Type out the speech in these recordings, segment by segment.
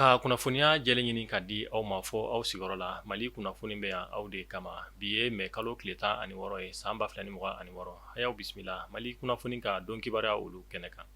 Ka kunnafoniya jɛlen ɲini ka di aw ma fɔ aw sigiyɔrɔ la, Mali kunnafoni bɛ yan aw de kama. Bi ye mai kalo tile 16 ye, san 2026. A y'aw bisimila Mali kunnafoni ka don kibaruya olu kɛnɛ kan.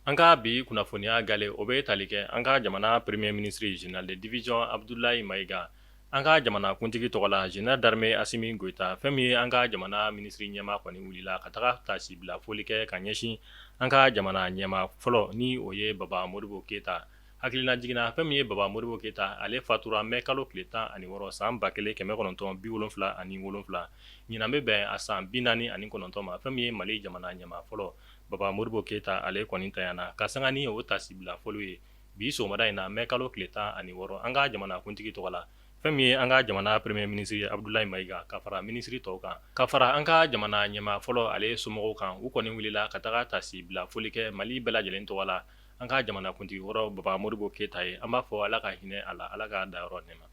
An ka bi kunnafoniya gale, o bɛ tali kɛ an ka jamana premier ministre général de division Abdoulaye Maïga, an ka jamana kuntigi tɔgɔ la général d'armée Assimi Goïta, fɛn min ye an ka jamana minisiri ɲɛmaa kɔni wulila ka taga taasibila foli kɛ ka ɲɛsin an ka jamana ɲɛmaa fɔlɔ, ni o ye Baba Modibo Keyita. Hakililajigin na, fɛn min ye Baba Modibo Keyita, ale fatura mai kalo tile 16 san 1977. Ɲinan bɛ bɛn a san 49 ma. Fɛn min ye Mali jamana ɲɛmaa fɔlɔ Baba Modibo Keyita, ale kɔni tanyana ka sanga ni o taasibila foli ye bi sɔgɔmada in na, mai kalo tile 16, an ka jamana kuntigi tɔgɔ la, fɛn min ye an ka jamana premier ministre Abdoulaye Maïga, ka fara minisiri tɔw kan, ka fara an ka jamana ɲɛmaa fɔlɔ ale somɔgɔw kan, u kɔni wulila ka taga taasibila foli kɛ Mali bɛɛ lajɛlen tɔgɔ la an ka jamana kuntigi kɔrɔ Baba Modibo Keyita ye. An b'a fɔ Ala ka hinɛ a la, Ala k'a dayɔrɔ nɛɛma.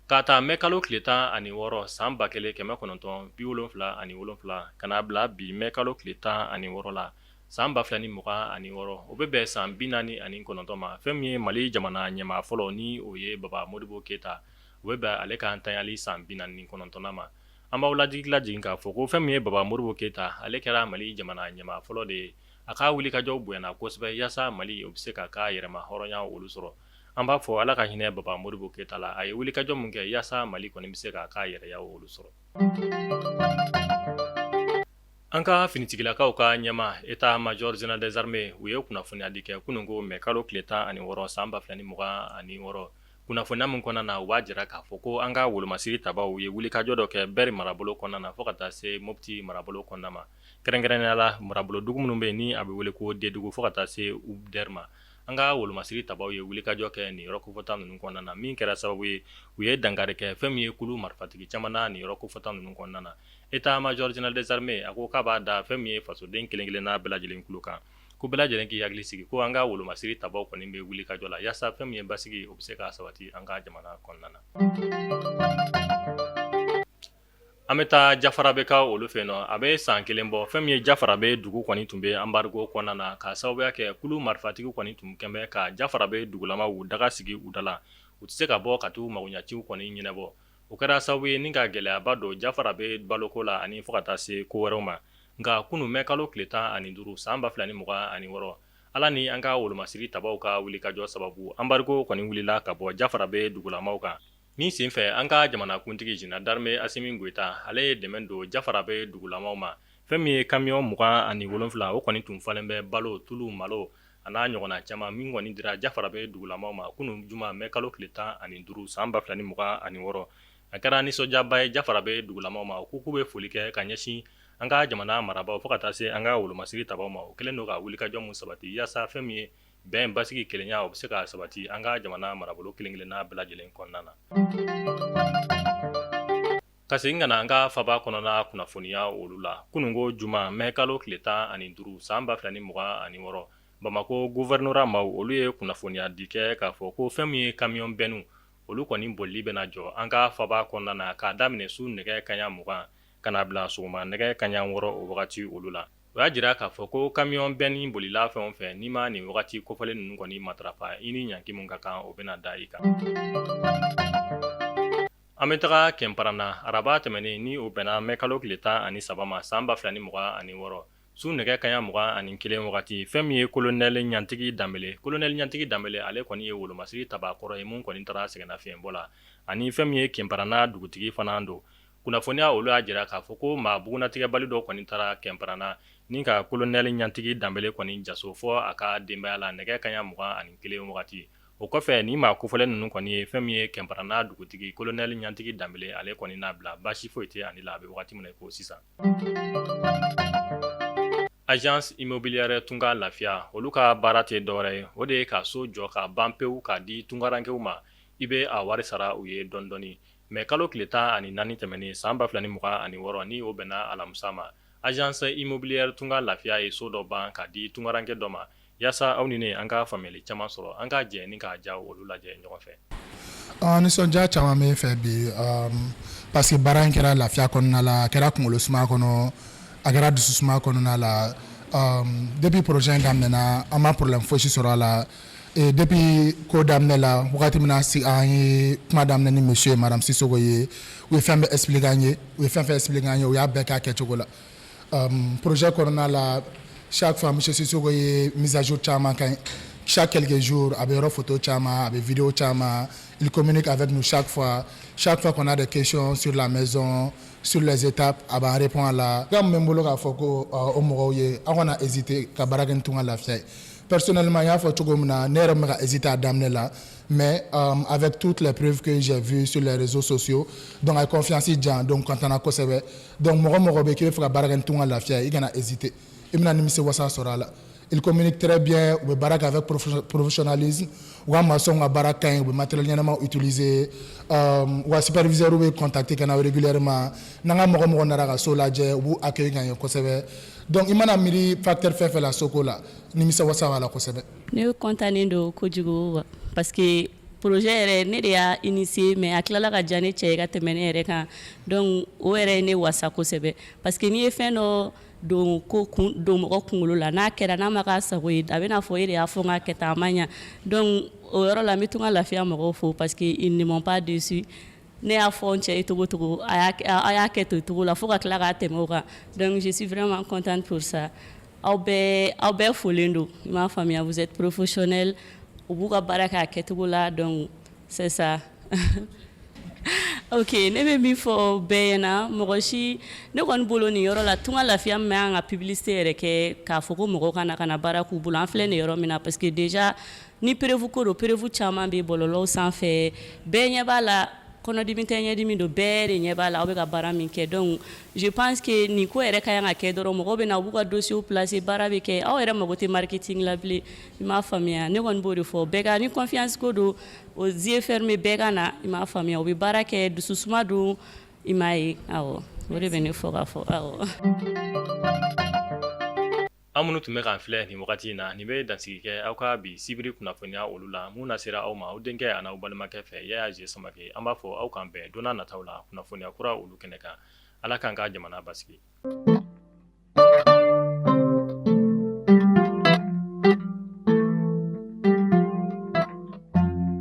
K'a ta mai kalo tile 16 san 1977 ka n'a bila bi mai kalo tile 16 la san 2026, o bɛ bɛn san 49 ma. Fɛn min ye Mali jamana ɲɛmaa fɔlɔ, ni o ye Baba Modibo Keyita, o bɛ bɛn ale ka ntanyali san 49nan ma. An b'aw lajigin k'a fɔ ko fɛn min ye Baba Modibo Keyita, ale kɛra Mali jamana ɲɛmaa fɔlɔ de ye. A ka wulikajɔw bonyana kosɛbɛ yaasa Mali o bɛ se k'a ka yɛrɛma hɔrɔnya olu sɔrɔ. An b'a fɔ Ala ka hinɛ Baba Modibo Keyita la, a ye wulikajɔ min kɛ yaasa Mali kɔni bɛ se k'a ka yɛrɛya olu sɔrɔ. An ka finitigilakaw ka ɲɛmaa état major général des armées, u ye kunnafoniyali kɛ kunun ko mai kalo tile 16 san 2026. Kunnafoniya min kɔnɔna na, u b'a jira k'a fɔ ko an ka wolomasiri tabaw ye wulikajɔ dɔ kɛ Bɛri marabolo kɔnɔna na fo ka taa se Mopti marabolo kɔnɔna ma, kɛrɛnkɛrɛnnenya la marabolo dugu minnu bɛ yen ni a bɛ wele ko Dedugu fo ka taa se Ubdɛri ma. An ka wolomasiri tabaw ye wulikajɔ kɛ nin yɔrɔ kofɔta ninnu kɔnɔna na, min kɛra sababu ye u ye dankari kɛ fɛn min ye kulu marifatigi caman na nin yɔrɔ kofɔta ninnu kɔnɔna na. État major général des armées a ko k'a b'a da fɛn min ye fasoden kelen-kelenna bɛɛ lajɛlen tulo kan, ko bɛɛ lajɛlen k'i hakili sigi ko an ka wolomasiri tabaw kɔni bɛ wulikajɔ la yaasa fɛn min ye basigi, o bɛ se ka sabati an ka jamana kɔnɔna na. An bɛ taa Jafarabɛkaw olu fɛ yen nɔ. A bɛ san kelen bɔ, fɛn min ye Jafarabe dugu kɔni tun bɛ embargo kɔnɔna na, k'a sababuya kɛ kulu marifatigi kɔni tun kɛn bɛ ka Jafarabe dugulamaw daga sigi u da la, u tɛ se ka bɔ ka t'u magoɲaciw kɔni ɲɛnabɔ. O kɛra sababu ye ni ka gɛlɛyaba don Jafarabe baloko la ani fo ka taa se ko wɛrɛw ma. Nka kunun mai kalo tile 15 san 2026, Ala ni an ka wolomasiri tabaw ka wulikajɔ sababu, embargo kɔni wulila ka bɔ Jafarabe dugulamaw kan. Min senfɛ, an ka jamanakuntigi général d'armée Assimi Goïta, ale ye dɛmɛ don Jafarabe dugulamaw ma. Fɛn min ye kamiyɔn 27, o kɔni tun falen bɛ balo, tulu, malo a n'a ɲɔgɔnna caman, min kɔni dira Jafarabe dugulamaw ma kunun juma mai kalo tile 15 san 2026. A kɛra nisɔndiyaba ye Jafarabe dugulamaw ma. U ko k'u bɛ foli kɛ ka ɲɛsin an ka jamana marabaaw fo ka taa se an ka wolomasiri tabaw ma. U kɛlen don ka wulikajɔ min sabati yaasa fɛn min ye bɛn, basigi, kelenya, o bɛ se ka sabati an ka jamana marabolo kelen-kelenna bɛɛ lajɛlen kɔnɔna na. Ka segin ka na an ka faba kɔnɔna kunnafoniya olu la, kununko juma mai kalo tile 15 san 2026, Bamakɔ gouvernorat maaw olu ye kunnafoniya di kɛ k'a fɔ ko fɛn min ye kamiyɔn bɛniw, olu kɔni bolili bɛna jɔ an ka faba kɔnɔna na k'a daminɛ su nɛgɛ kanɲɛ 20 ka n'a bila sɔgɔma nɛgɛ kanɲɛ 6 o wagati olu la. O y'a jira k'a fɔ ko kamiyɔn bɛni bolila fɛn o fɛn, n'i ma nin wagati kofɔlen ninnu kɔni matarafa, i ni ɲangi min ka kan, o bɛna da i kan. An bɛ taga Kɛnparanna araba tɛmɛnen, ni o bɛnna mai kalo tile 13 ma san 2026, su nɛgɛ kanɲɛ 21 wagati, fɛn min ye kolonɛli Ɲantigi Danbele, kolonɛli Ɲantigi Danbele, ale kɔni ye wolomasiri tabakɔrɔ ye min kɔni taara sɛgɛnnafiɲɛbɔ la, ani fɛn min ye Kɛnparanna dugutigi fana don. Kunnafoniya olu y'a jira k'a fɔ ko maa bugunnatigɛbali dɔ kɔni taara Kɛnparanna ni ka kolonɛli Ɲantigi Danbele kɔni jaso fɔ a ka denbaya la nɛgɛ kanɲɛ 21 wagati. O kɔfɛ, nin maa kofɔlen ninnu kɔni ye fɛn min ye Kɛnparanna dugutigi kolonɛli Ɲantigi Danbele, ale kɔni n'a bila baasi foyi tɛ ale la a bɛ wagati min na i ko sisan. Agence immobilière Tunga Lafiya, olu ka baara tɛ dɔwɛrɛ ye, o de ye ka so jɔ ka ban pewu k'a di tunkarankew ma, i bɛ a wari sara u ye dɔɔni dɔɔni. Mai kalo tile 14 tɛmɛnen san 2026, ni o bɛnna alamisa ma, agence immobilière Tunga Lafiya ye so dɔ ban k'a di tunkaranke dɔ ma. Yaasa aw ni ne an ka faamuyali caman sɔrɔ, an ka jɛ ni k'a ja olu lajɛ ɲɔgɔn fɛ. Nisɔndiya caman bɛ n fɛ bi. Parce que baara in kɛra lafiya kɔnɔna la, a kɛra kunkolo suma kɔnɔ, a kɛra dusu suma kɔnɔna la. Depuis projet in daminɛna, an ma problème fosi sɔrɔ a la. Et depuis ko daminɛ la, wagati min na an ye kuma daminɛ ni monsieur et madame Sissoko ye, u ye fɛn bɛɛ expliquer an ye, u ye fɛn fɛn expliquer an ye, u y'a bɛɛ kɛ a kɛcogo la. Projet kɔnɔna la, chaque fois monsieur Sissoko ye mise à jour caman kɛ. Chaque quelques jours, a bɛ yɔrɔ photo caman, a bɛ vidéo caman. Il communique avec nous chaque fois. Chaque fois qu'on a des questions sur la maison, sur les étapes, a b'an répond a la. Ka mun bɛ n bolo k'a fɔ ko o mɔgɔw ye, aw kana hésiter ka baara kɛ ni Tunga Lafiya ye. Personnellement, n y'a fɔ cogo min na, ne yɛrɛ tun bɛ ka hésiter a daminɛ la, mais avec toutes les preuves que j'ai vues sur les réseaux sociaux, donc a ye confiance di yan, donc content na kosɛbɛ. Donc mɔgɔ mɔgɔ bɛ k'i bɛ fɛ ka baara kɛ ni Tunga Lafiya ye, i kana hésiter, i bɛna nimisi wasa sɔrɔ a la. Il communique très bien, u bɛ baara kɛ avec professionnalisme, u ka maçon ka baara ka ɲi, u bɛ matériel ɲɛnama utiliser, u ka superviseur bɛ contacter ka na régulièrement. N'an ka mɔgɔ mɔgɔ nana ka so lajɛ, u b'u accueillir ka ɲɛ kosɛbɛ. Donc i mana miiri facteur fɛn fɛn la soko la, nimisi wasa b'a la kosɛbɛ. Ne content don kojugu parce que projet yɛrɛ, ne de y'a initié, mais a tilala ka diya ne cɛ ye ka tɛmɛ ne yɛrɛ kan. Donc o yɛrɛ ye ne wasa kosɛbɛ, parce que n'i ye fɛn dɔ don ko kun don mɔgɔ kunkolo la, n'a kɛra n'a ma k'a sago ye, a bɛna fɔ e de y'a fɔ n k'a kɛ tan, a ma ɲa. Donc o yɔrɔ la, n bɛ Tunga Lafiya mɔgɔw fo parce que ils ne m'ont pas déçu. Ne y'a fɔ n cɛ ye cogo cogo, a y'a kɛ ten cogo la fo ka tila k'a tɛmɛ o kan. Donc je suis vraiment contente pour ça. Aw bɛɛ, aw bɛɛ folen don, i m'a faamuya? Vous êtes professionnel, u b'u ka baara kɛ a kɛcogo la, donc c'est ça. Ok, ne bɛ min fɔ bɛɛ ɲɛna, mɔgɔ si ne kɔni bolo nin yɔrɔ la, Tunga Lafiya min an ka publicité yɛrɛ kɛ k'a fɔ ko mɔgɔw ka na baara k'u bolo, an filɛ nin yɔrɔ min na, parce que déjà ni preuve ko don, preuve caman bɛ bɔlɔlɔw sanfɛ, bɛɛ ɲɛ b'a la. Kɔnɔdimi tɛ, ɲɛdimi don, bɛɛ de ɲɛ b'a la aw bɛ ka baara min kɛ. Donc je pense que nin ko yɛrɛ ka kan ka kɛ dɔrɔn, mɔgɔw bɛ na, u b'u ka dossier placer, baara bɛ kɛ, aw yɛrɛ mago tɛ marketing la bilen, i m'a faamuya? Ne kɔni b'o de fɔ bɛɛ ka ni confiance ko don, aux yeux fermés, bɛɛ ka na, i m'a faamuya? U bɛ baara kɛ, dususuma don, i m'a ye? Awɔ, o de bɛ ne fɔ k'a fɔ, awɔ. An minnu tun bɛ k'an filɛ nin wagati in na, nin bɛ dansigi kɛ aw ka bi sibiri kunnafoniya olu la. Mun na sera aw ma, aw denkɛ a n'aw balimakɛ fɛ, Yaya Ze Samake. An b'a fɔ aw k'an bɛn don n'a nataw la kunnafoniya kura olu kɛnɛ kan. Ala k'an ka jamana basigi.